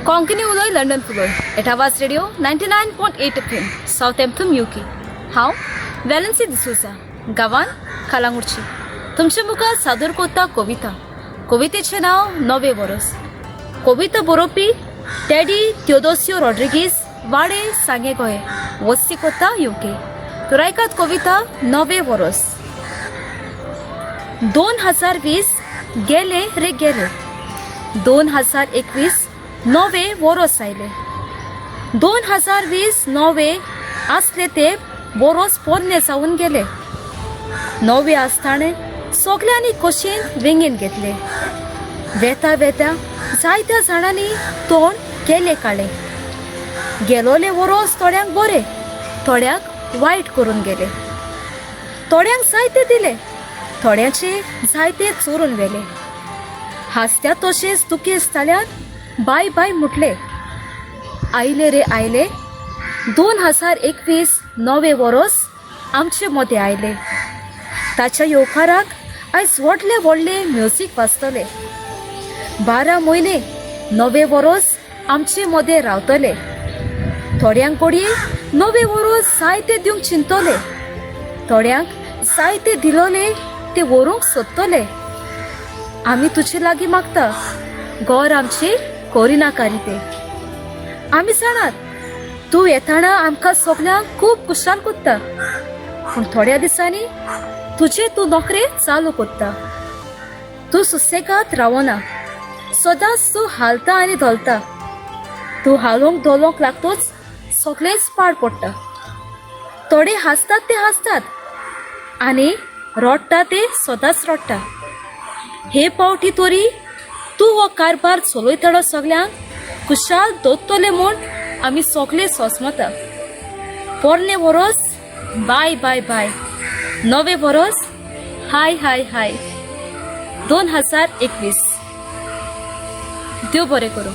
कोंकणी उलय London फुलोय eight आवाज radio 99.8 FM, Southampton, UK. हांव वेलन्सी डिसोजा, गांवान कालांगुटची, तुमचे मुखार सादर करता कविता. कवितेचें नांव नवें वरस. कविता बरोवपी टॅडी त्योदोसियो रॉड्रिगीस, वाडे, सांगे, गोंय, वस्ती कोत्ता युके. तर आयकात कविता नवें वरस. 2020 गेले रे गेले, 2021 नवे वरोस आयले. 2020 नवे आसले ते वरोस पोन्ने जावन गेले. नवे आसताणे सगल्यांनी कशेन वेंगेन घेतले. वेता वेता जायत्या जाणांनी तोंड केले काळे. गेलोले वरोस थोड्यांक बरे, थोड्यांक वायट करून गेले. थोड्यांक जायते दिले, थोड्याचे जायते चोरून व्हेले. हांसत्या तशेंच दुखेस्त बाय बाय म्हटले. आयले रे आयले 2021 नवे वरोस आमचे मदें आयले. ताच्या येवकाराक आयज व्हडले व्हडले म्युजीक वाजतले. 12 म्हयने नवे वरोस आमचे मदें रावतले. थोड्यांक घडये नवे वरोस जायते दिवंक चिंततले, थोड्यांक जायते दिलोले ते व्हरूंक सोदतले. आमी तुजे लागीं मागता, गोर आमचे करिनाका ते. आमी जाणात, तूं येताना आमकां सगल्यांक खूब खुशाल कोत्ता, पूण थोड्या दिसांनी तुजे तूं नोकरे चालू कोत्ता. तूं सुसेगाद रावना, सदांच तूं हालता आनी धोलता. तूं हालोवंक धोलोंक लागतोच सगळेंच पाड पडटा. थोडे हांसतात ते हांसतात आनी रडटा ते सदांच रडटा. हे पावटी तरी तूं हो कारभार चलयतलो, सगल्यांक खुशाल दवरतले म्हूण आमी सगळे सोसमता. पोरणे वरोस बाय बाय बाय, नवे वरोस हाय हाय हाय. 2021. देव बरें करूं.